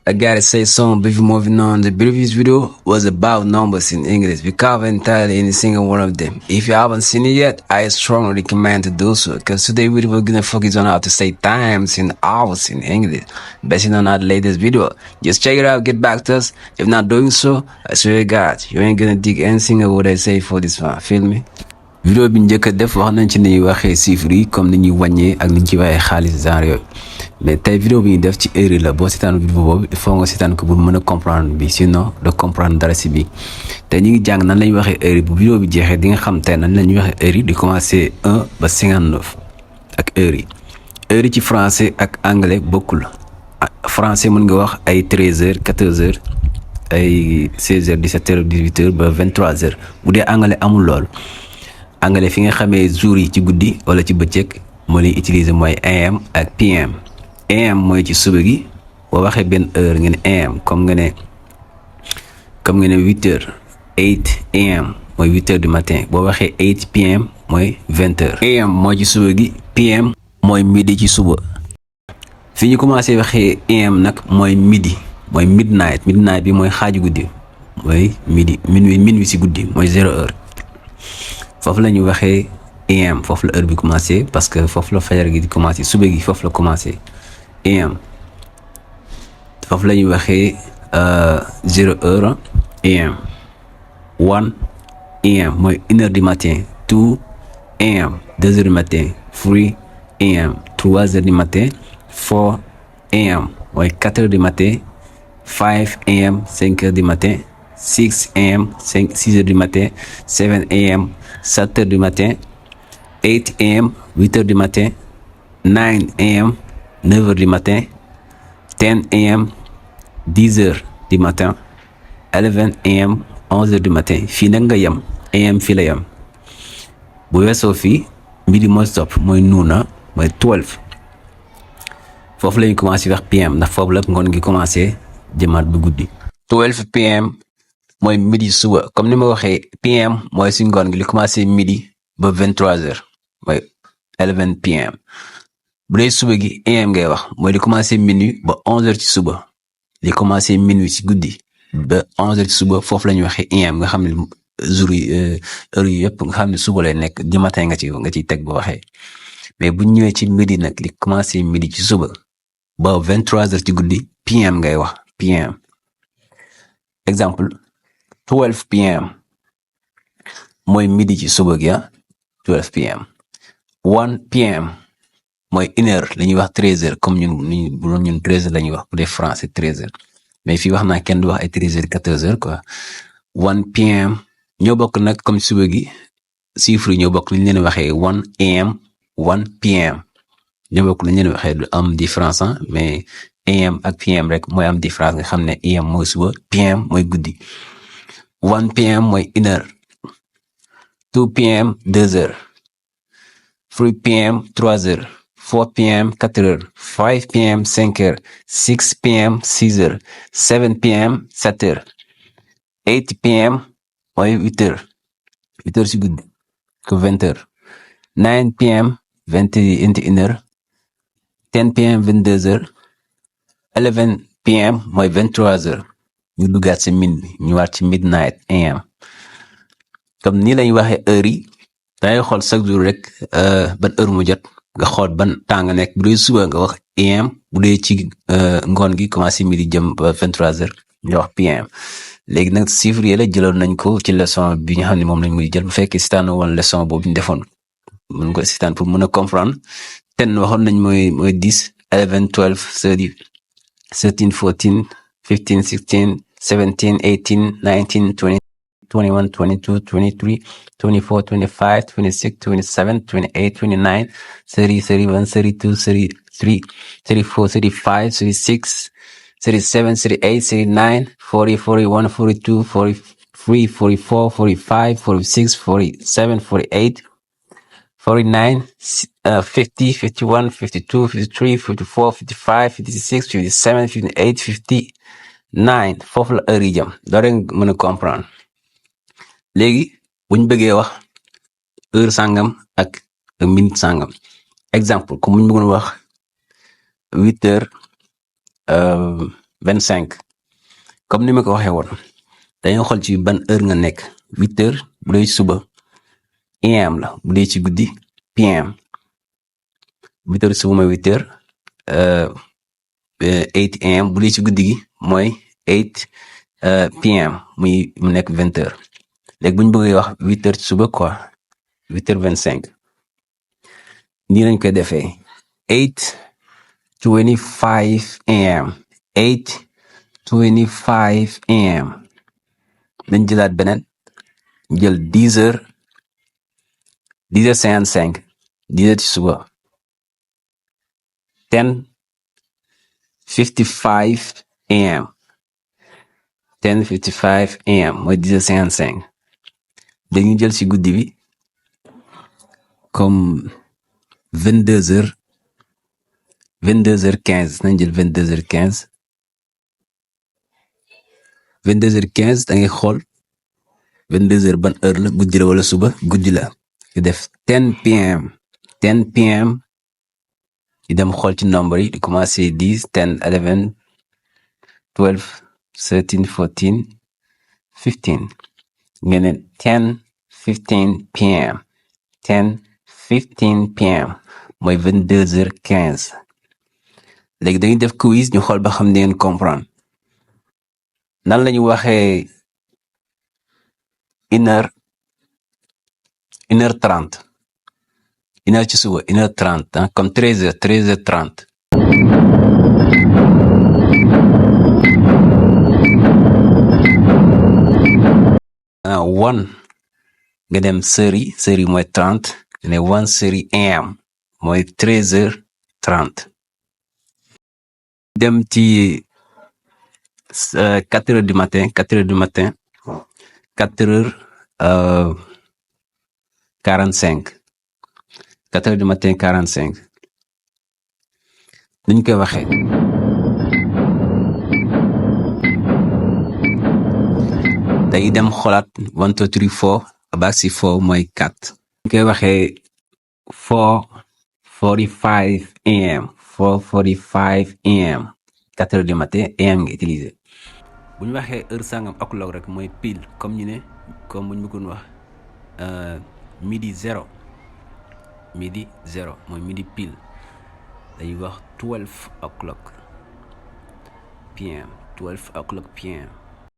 I gotta say something before moving on. The previous video was about numbers in English. We covered entirely any single one of them. If you haven't seen it yet, I strongly recommend to do so, because today we're gonna focus on how to say times and hours in English, based on our latest video. Just check it out, get back to us. If not doing so, I swear to God, you ain't gonna dig any single word I say for this one. Feel me? Vidéo bi njëkk a def wax nañ ci ni ñuy waxee chiffres yi comme ni ñuy wàññee ak ni ñu ci waxee xaalis genre yooyu, mais tey vidéo bi ñu def ci heure yi la. boo seetaan vidéo boobu il faut nga seetaan ko pour mën a comprendre bi, sinon de comprendre dara si bi. te ñu ngi jàng nan lañuy waxee heure yi. bu vidéo bi jeexee di nga xam tey nan lañuy waxee heure yi di commencer 1 ba 59 ak heure yi. heure yi ci français ak anglais bokkul. français mën nga wax ay 13h 14h ay 16h 17h 18h ba 23h. bu dee anglais amul lool. anglais fi nga xamee jour yi ci guddi wala ci bëccëg moo lay utiliser mooy AM ak PM. AM mooy ci suba gi, boo waxee benn heure nga ne AM, comme nga ne 8h 8 AM mooy 8h du matin. boo waxee 8 PM mooy 20h. AM mooy ci suba gi, PM mooy midi ci suba. fi ñu commencé waxee AM nag mooy midi, mooy midnight. midnight bi mooy xaaju guddi, mooy midi. minuit si guddi mooy 0h. foofu la ñu waxee AM, foofu la heure bi commencé, parce que foofu la fajar gi di commencé, suba gi foofu la commencé. AM foofu la ñu waxee 0h AM. 1 AM mooy 1h du matin. 2 AM 2h du matin. 3 AM 3h du matin. 4 AM mooy 4h du matin. 5 AM 5h du matin. 6 AM 6h du matin. 7 AM 7h du matin. 8 AM 8h du matin. 9 AM 9h du matin. 10 AM 10h du matin. 11 AM 11h du matin. fii nag nga yem, AM fii la yem. bu weesoo fii midi mooy stop, mooy nuuna, mooy 12. foofu la ñu commencé wax PM, ndax foofu la ngoon gi commencé jëmaat bu guddi. 12 PM mooy midi suba. comme ni ma waxee PM mooy si ngoon gi li commencé midi ba 23h mooy 11 PM. bu dee suba gi AM ngay wax, mooy li commencé minuit ba 11h ci suba. li commencé minuit ci guddi ba 11h ci suba, foofu la ñuy waxee AM, nga xam ne jour yi heure yi yëpp nga xam ne suba lay nekk, di matin nga ciy teg ba waxee. mais bu ñëwee ci midi nag, li commencé midi ci suba ba 23h ci guddi, PM ngay wax, PM. exemple 12 PM mooy midi ci suba gi 12 PM. 1 PM mooy 1h, li ñuy wax 13h, comme ñun 13h la ñuy wax bu dee français 13h, mais fii wax naa kenn du wax ay 13h 14h quoi. 1 PM ñoo bokk nag, comme suba gi chiffre yi ñoo bokk, li ñu leen waxee 1 AM 1 PM ñoo bokk, li ñu leen waxee du am différence, mais AM ak PM rek mooy am différence, nga xam ne AM mooy suba, PM mooy guddi. 1 PM mooy 1h. 2 PM 2h. 3 PM 3h. 4 PM 4h. 5 PM 5h. 6 PM 6h. 7 PM 7h. 8 PM mooy 8h. 8h si guddi ko 20h. 9 PM 21h. 10 PM 22h. 11 PM mooy 23h. ñu duggaat si ñu waat ci midnight AM. comme nii lañuy waxee heure yi, dangay xool chaque jour rek ban heure mu jot, nga xool ban temps nga nekk. bu dee suba nga wax AM, bu dee ci ngoon gi commencé midi jëm ba 23h nga wax PM. léegi nag chiffre yi la jëloon nañ ko ci leçon bi nga xam ne moom lañ muy jël. bu fekkee sitaan woon leçon boobu ñu defoon, mën nga sitaan pour mën a comprendre. 10 waxoon nañ mooy 10, 11 12 13 13 14 15 16 17 18 19 20 21 22 23 24 25 26 27 28 29 30 31 32 33 34 35 36 37 38 39 40 41 42 43 44 45 46 47 48 49 50 51 52 53 54 55 56 57 58 59. foofu la heure yi jëm, doo rek mën a comprendre. léegi buñ bëggee wax heure sangam ak minute sangam, exemple comme buñ bëggoon wax 8h 25 comme ni ma ko waxee woon dañoo xool ci ban heure nga nekk 8 heures bu dee ci suba AM la bu dee ci guddi PM 8 heures suba mooy 8 heures 8 AM bu dee ci guddi gi mooy 8 PM mu nekk 20 heures léegi bu ñu bëggee wax 8 heures ci suba quoi 8 heures 25 nii lañ koy defee 8:25 AM 8:25 AM dañ jëlaat beneen jël 10 heures 10h55 10 heures ci suba 10:55 AM 10:55 AM mooy 10h55 dañu jël ci guddi bi comme 22h 22h15 nañ jël 22h15 22h15 da ngay xool 22h ban heure la guddi la wala suba guddi la ñu def 10 PM 10 PM ñu dem xool ci nombre yi di commencer 10 10 11 12 13 14 15 nga ne 10:15 PM 10:15 PM mooy 22h15 léegi dañuy def quiz ñu xool ba xam ne ngeen comprendre nan lañu waxee 1h 1h30 1h ci suba 1h30 comme 13h 13h30 one nga dem série mooy 30 ne 1 série AM mooy 13h30 dem ci 4h du matin 4h 45 4h du matin 45 nuñ koy waxee day dem xoolaat 1 2 3 4 ba si 4 mooy 4 nuñ koy waxee 4:45 AM 4:45 AM 4h du matin AM nga utiliser bu ñu waxee heure sangam o'clock rek mooy pile comme ñu ne comme bu ñu bëggoon wax midi 0 mooy midi pile dañuy wax 12 o'clock PM 12 o'clock PM